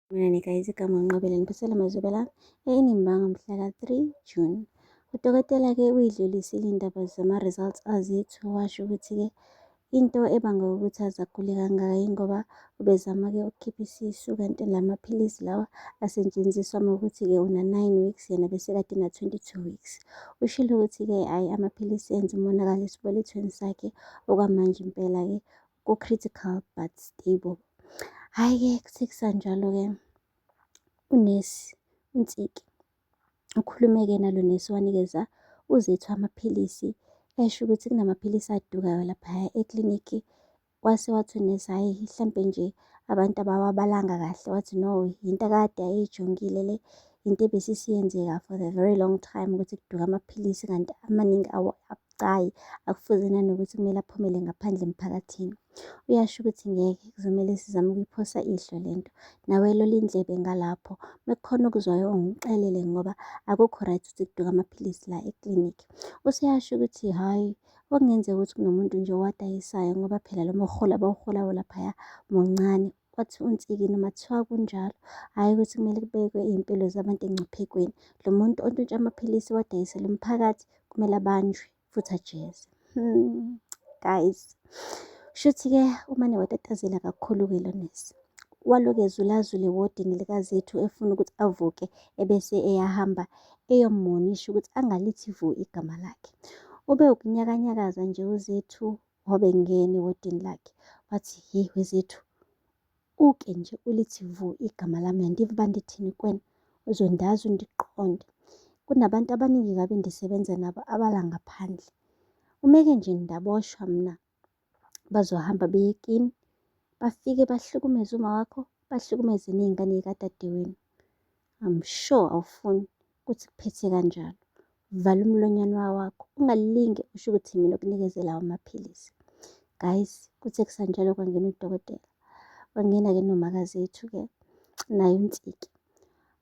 Mina guys, igama nginqobile ngiphethele mazobela eNimba ngomhla ka-3 June. Udokotela-ke uyidlulisile iy'ndaba zama-results azethu washo ukuthi-ke into ebanga ukuthi aze agule kangaka yingoba ubezama-ke ukukhipha isisu kanti la maphilisi lawa asetshenziswa mawukuthi-ke una-9 weeks yena besekade ena-22 weeks. Ushilo ukuthi-ke hhayi amaphilisi enza umonakalo esibelethweni sakhe okwamanje impela-ke ku-critical but stable. Hhayi-ke kuthe kusanjalo-ke unesi uNtsiki ukhulume-ke nalo nesi wanikeza uZethu amaphilisi esho ukuthi kunamaphilisi adukayo laphaya eklinikhi. Wase wathi unesi hhayi hlampe nje abantu abawabalanga kahle wathi no yinto akade ayijongile le into ebesisiyenzeka for the very long time ukuthi kuduka amaphilisi kanti amaningi awo abucayi akufuze nanokuthi kumele aphumele ngaphandle emphakathini. Uyasho ukuthi ngeke kuzomele sizame ukuyiphosa ihlo lento. Nawe lola indlebe ngalapho mekukhona okuzwayo ungixelele ngoba akukho right ukuthi kuduke amaphilisi la eklinikhi. Useyasho ukuthi hhayi okungenzeka ukuthi kunomuntu nje owadayisayo ngoba phela lo mholo abawuholayo laphaya muncane. Wathi uNtsiki noma kuthiwa kunjalo, hhayi ukuthi kumele kubekwe iy'mpilo zabantu engcuphekweni. Lo muntu ontshontsha amaphilisi ewadayisela umphakathi kumele abanjwe futhi ajeze. Guys, shuthi-ke umane watatazela kakhulu-ke lo nesi. Waloku ezulazula ewodini likaZethu efuna ukuthi avuke ebese eyahamba eyomumonisha ukuthi angalithi vu igama lakhe. Ube ukunyakanyakaza nje uZethu wabe engena ewodini lakhe wathi hey weZethu uke nje ulithi vu igama lami andiva uba ndithini kuwena uzondazi undiqonde. Kunabantu abaningi kabi endisebenza nabo abala ngaphandle. Umeke nje ndaboshwa mina bazohamba beye kini bafike bahlukumeze uma wakho bahlukumeze ney'ngane y'kadadewenu. I'm sure awufuni ukuthi kuphethe kanjalo. Vala umlonyana wakho ungalinge usho ukuthi mina okunikeze lawo maphilisi. Guys, kuthe kusanjalo kwangena udokotela. Wangena-ke nomakazethu-ke naye uNtsiki.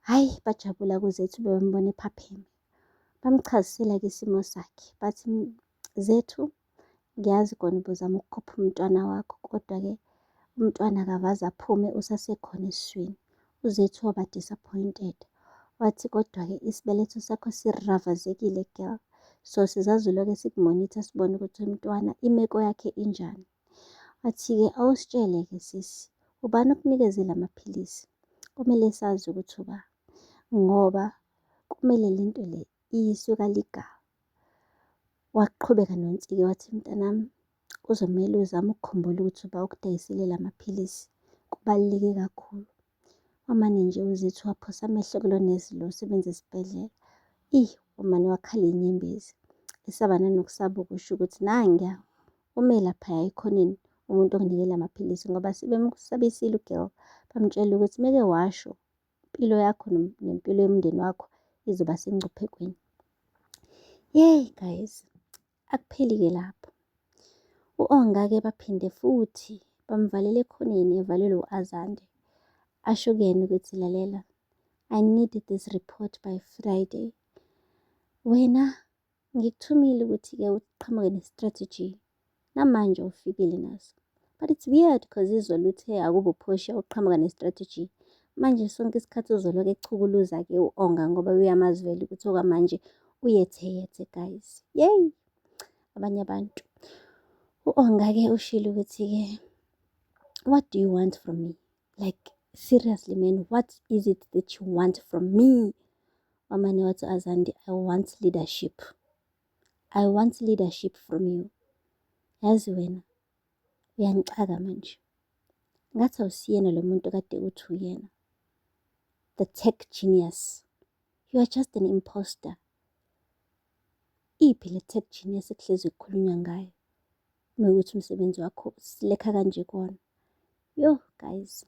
Hhayi bajabula kuZethu bembona ephapheme. Bamchazisela-ke isimo sakhe bathi Zethu ngiyazi kona ubuzama ukukhupha umntwana wakho kodwa-ke umntwana akavaze aphume usasekhona esiswini. UZethu waba disappointed. Wathi kodwa-ke isibeletho sakho siravazekile girl. So sizazoloke siku-monitor sibone ukuthi umntwana imeko yakhe injani. Wathi-ke awusitshele-ke sisi, ubani okunikeze la maphilisi? Kumele sazi ukuthi uba ngoba kumele lento le iyiswe ka-legal. Waqhubeka noNtsiki wathi mntanami kuzomele uzame ukukhumbula ukuthi uba ukudayisele la maphilisi kubaluleke kakhulu. Wamane nje uZethu waphosa amehlo kulo nesi lo osebenza esibhedlela. Ih, wamane wakhala iy'nyembezi esaba nanokusaba ukusho ukuthi nangiya ume laphaya ekhoneni umuntu onginike la maphilisi ngoba sebemsabisile u-girl bamtshela ukuthi meke washo impilo yakho nempilo yomndeni wakho izoba sengcuphekweni. Yey guys, akupheli-ke lapho. U-Onga-ke baphinde futhi bamvalela ekhoneni evalelwe u-Azande. Asho kuyena ukuthi lalela, I need this report by Friday. Wena ngikuthumile ukuthi-ke uqhamuke ne-strategy. Namanje ufikile naso. But it's weird because izolo uthe akube uPortia uqhamuka ne-strategy. Manje sonke isikhathi uzoloke echukuluza-ke u-Onga ngoba uyamazi vele ukuthi okwamanje uyetheyethe guys. Yey! Abanye abantu. U-Onga-ke ushilo ukuthi-ke what do you want from me? Like seriously man, what is it that you want from me? Wamane wathi Azandi, I want leadership. I want leadership from you. Yazi wena uyangixaka manje. Ngathi awusiyena lo muntu kade uthi uyena. The tech genius. You are just an imposter. Iphi le tech genius ekuhlezi kukhulunywa ngayo? Uma ukuthi umsebenzi wakho silekha kanje kona. Yo guys,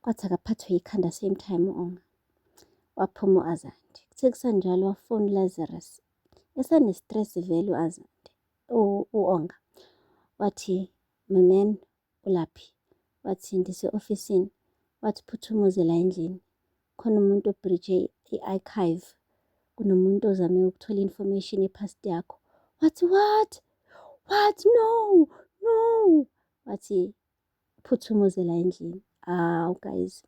kwathi akaphathwe yikhanda same time u-Onga. Waphuma u-Azandi. Kuthe kusanjalo wafona uLazarus. Esane-stress vele u-Azandi, u-Onga. Wathi, my man, ulaphi? Wathi ndise-ofisini. Wathi phuthuma uze la endlini. Khona umuntu o-breach-e i-archive. Kunomuntu ozame ukuthola information ye-past yakho. Wathi what? What? No! No! Wathi phuthuma uze la endlini. Awu guys,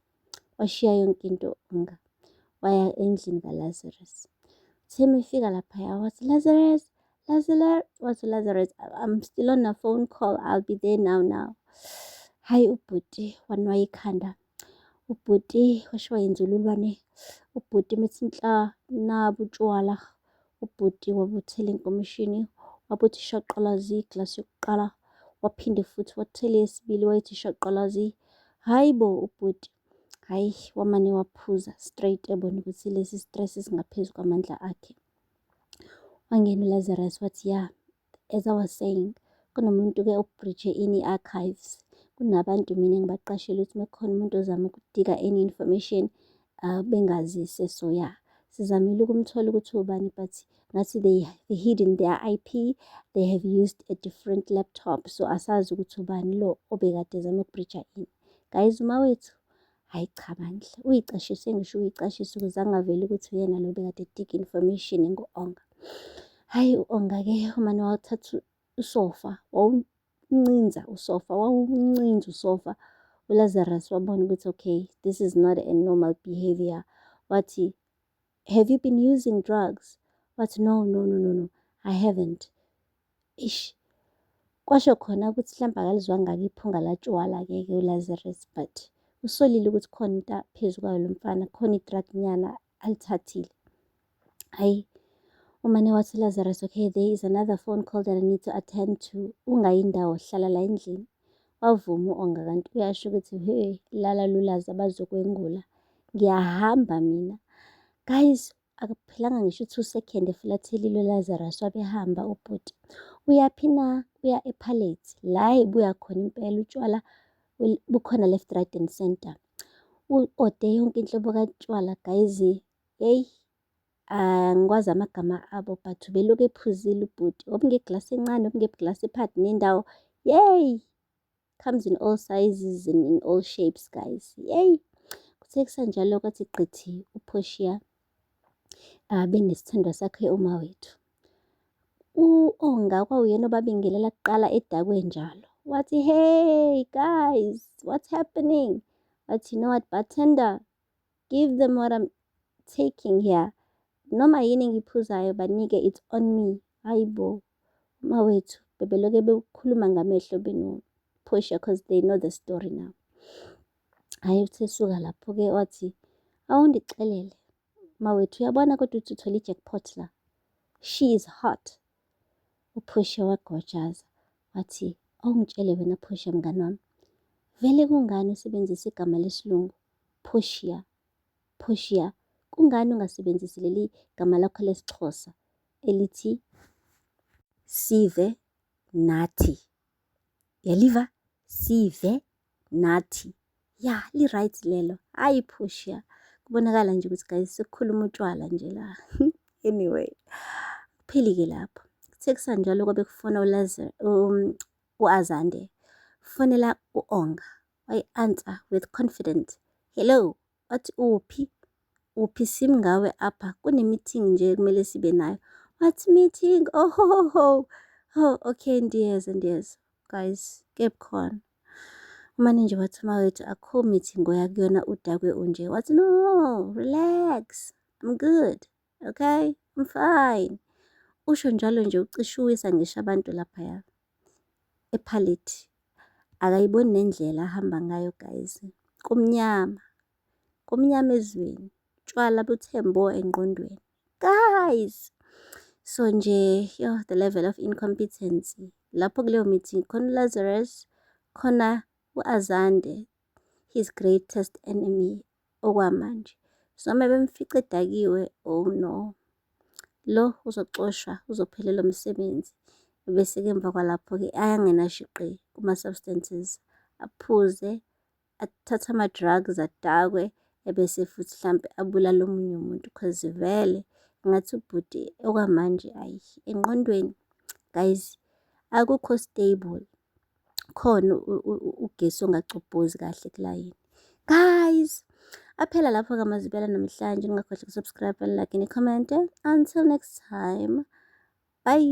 Washiya yonke into u-Onga, waya endlini kaLazarus. Uthe uma efika laphaya wathi, "Lazarus, Lazarus," wathi uLazarus, "I'm still on a phone call, I'll be there now now." Hhayi, ubhuti wanwaya ikhanda, ubhuti washiwa inzululwane, ubhuti methi nhla nabu utshwala, ubhuti wabuthela enkomishini, wabuthi shaqalazi iglasi yokuqala, waphinde futhi wathela eyesibili wayithi shaqalazi. Hhayi bo ubhuti, hhayi wamane waphuza straight ebona ukuthi lesi stress singaphezu kwamandla akhe. Wangena uLazarus wathi, "Ya, as I was saying, kunomuntu-ke o-breach-e in i-archives. Kunabantu mina engibaqashile ukuthi uma kukhona umuntu ozama uku-dig-a any information bengazise. So ya, sizamile ukumthola ukuthi ubani, but ngathi they hidden their IP, they have used a different laptop, so asazi ukuthi ubani lo obekade ezama uku-breach-a in." Guys, umawethu, hhayi cha bandla, uyicashise, ngisho uyicashise ukuze angaveli ukuthi uyena lo bekade e-dig-a information ngo-Onga. Hhayi, u-Onga-ke umane wathatha usofa, wawuncinza usofa, wawuncinza usofa. ULazarus wabona ukuthi okay, this is not a normal behavior. Wathi, "Have you been using drugs?" Wathi, "No, no, no, no, no, I haven't." Ish, kwasho khona ukuthi mhlawumbe akalizwanga-ke iphunga latshwala-ke ke uLazarus, but usolile ukuthi khona into phezu kwayo lo mfana, khona i-drug nyana alithathile. Hhayi, umane wathi uLazarus, "Okay, there is another phone call that I need to attend to. Ungayi indawo, hlala la endlini." Wavuma u-Onga, kanti uyasho ukuthi he, lala lulaza bazokwengula. Ngiyahamba mina. Guys, akuphelanga ngisho u-2 second efulathelile uLazarus, wabe ehamba ubhuti. Uyaphi na? Uya ePalate, la ebuya khona impela utshwala bukhona left, right and center. U-ode yonke inhlobo katshwala guys, hheyi, angikwazi amagama abo, but ubelokhu ephuzile ubhuti. Obungeglasi encane, obungeglasi ephakathi nendawo, yeyi, comes in all sizes and in all shapes, guys, yeyi. Kuthe kusanjalo kwathi qithi uPortia benesithandwa sakhe uMawethu. U-Onga kwawuyena obabingelela kuqala edakwe njalo. Wathi, "Hey guys, what's happening?" Wathi, "You know what, bartender, give them what I'm taking here. Noma yini engiyiphuzayo banike, it's on me." Hayi bo, Mawethu bebelokhu bekhuluma ngamehlo beno-Portia cause they know the story now. Hhayi, uthe suka lapho-ke wathi, "Awundixelele Mawethu, uyabona kodwa ukuthi uthole i-jackpot la. She is hot." UPortia wagojaza wathi, "Awungitshele wena Portia mngani wami, vele kungani usebenzisa igama lesilungu Portia, Portia? Kungani ungasebenzisi leli gama lakho lesiXhosa elithi Sive Nathi? Yaliva? Sive Nathi. Ya, li-right lelo." Hhayi Portia, kubonakala nje ukuthi guys sekukhuluma utshwala nje la. Anyway, kupheli-ke lapho. Kuthe kusanjalo kwabe kufona u-Azande, fonela u-Onga, wayi-answer with confidence. "Hello," wathi, "Uphi? Uphi simngawe apha? Kune-meeting nje kumele sibe nayo." Wathi, "Meeting? Oh ho ho ho. Oh, okay, ndiyeza, ndiyeza." Guys, kephi. Umane nje wathi uMawethu, "Akukho meeting oya kuyona udakwe unje." Wathi, "No, relax. I'm good. Okay, I'm fine." Usho njalo nje ucishe uwisa ngisho abantu laphaya ePalate. Akayiboni nendlela ahamba ngayo guys. Kumnyama, kumnyama ezweni. Utshwala buthe mbo engqondweni. Guys, so nje yo, the level of incompetency. Lapho kuleyo meeting khona uLazarus, khona u-Azande, his greatest enemy okwamanje. So uma bemfica edakiwe, oh no, lo uzoxoshwa, uzophelelwa umsebenzi. Bese-ke emva kwalapho-ke ayangena shiqi kuma-substances, aphuze, athathe ama-drugs, adakwe, ebese futhi hlampe abulale omunye umuntu, cause vele ngathi ubhuti okwamanje ayi engqondweni guys akukho stable, khona ugesi ongacobhozi kahle kulayini. Guys, aphela lapho-ke amazwibela namhlanje. Ningakhohlwa uku-subscribe, like, ni-comment. Until next time, bye.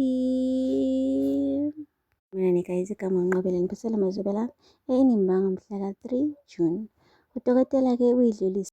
Mina guys, igama nginqobile, ngiphethele amazwibela eNimba ngomhla ka-3 June. Udokotela-ke uyidlulisile.